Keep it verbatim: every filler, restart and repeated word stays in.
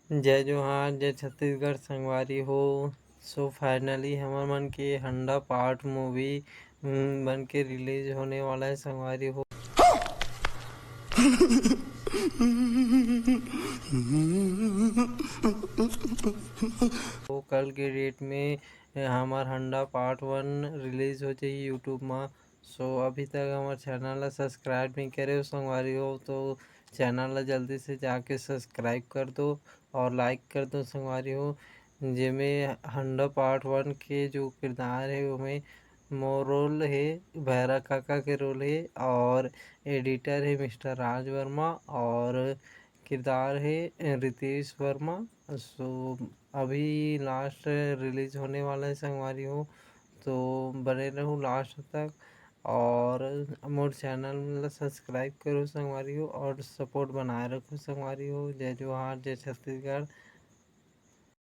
जय जोहार, जय छत्तीसगढ़ संगवारी हो। So finally हमर मन के हंडा पाठ movie बन के release होने वाला है संगवारी हो। तो कल के date में हमर हंडा पार्ट वन रिलीज हो जाही YouTube मा। सो अभी तक हमर चैनल ला सब्सक्राइब नहीं करे हो संगवारी हो, तो चैनल ला जल्दी से जाके सब्सक्राइब कर दो और लाइक कर दो संगवारी हो। जेमे हंडा पार्ट वन के जो किरदार हे, ओमे मोर रोल हे, भैरा काका के रोल हे और एडिटर हे मिस्टर राज वर्मा और किरदार हे रितेश वर्मा। सो अभी लास्ट रिलीज होने वाला है संगवारी हो, तो बने रहू लास्ट तक और मोर चैनल ला सब्सक्राइब करो संगवारी हो और सपोर्ट बनाए रखो संगवारी हो। जय जोहार, जय छत्तीसगढ़।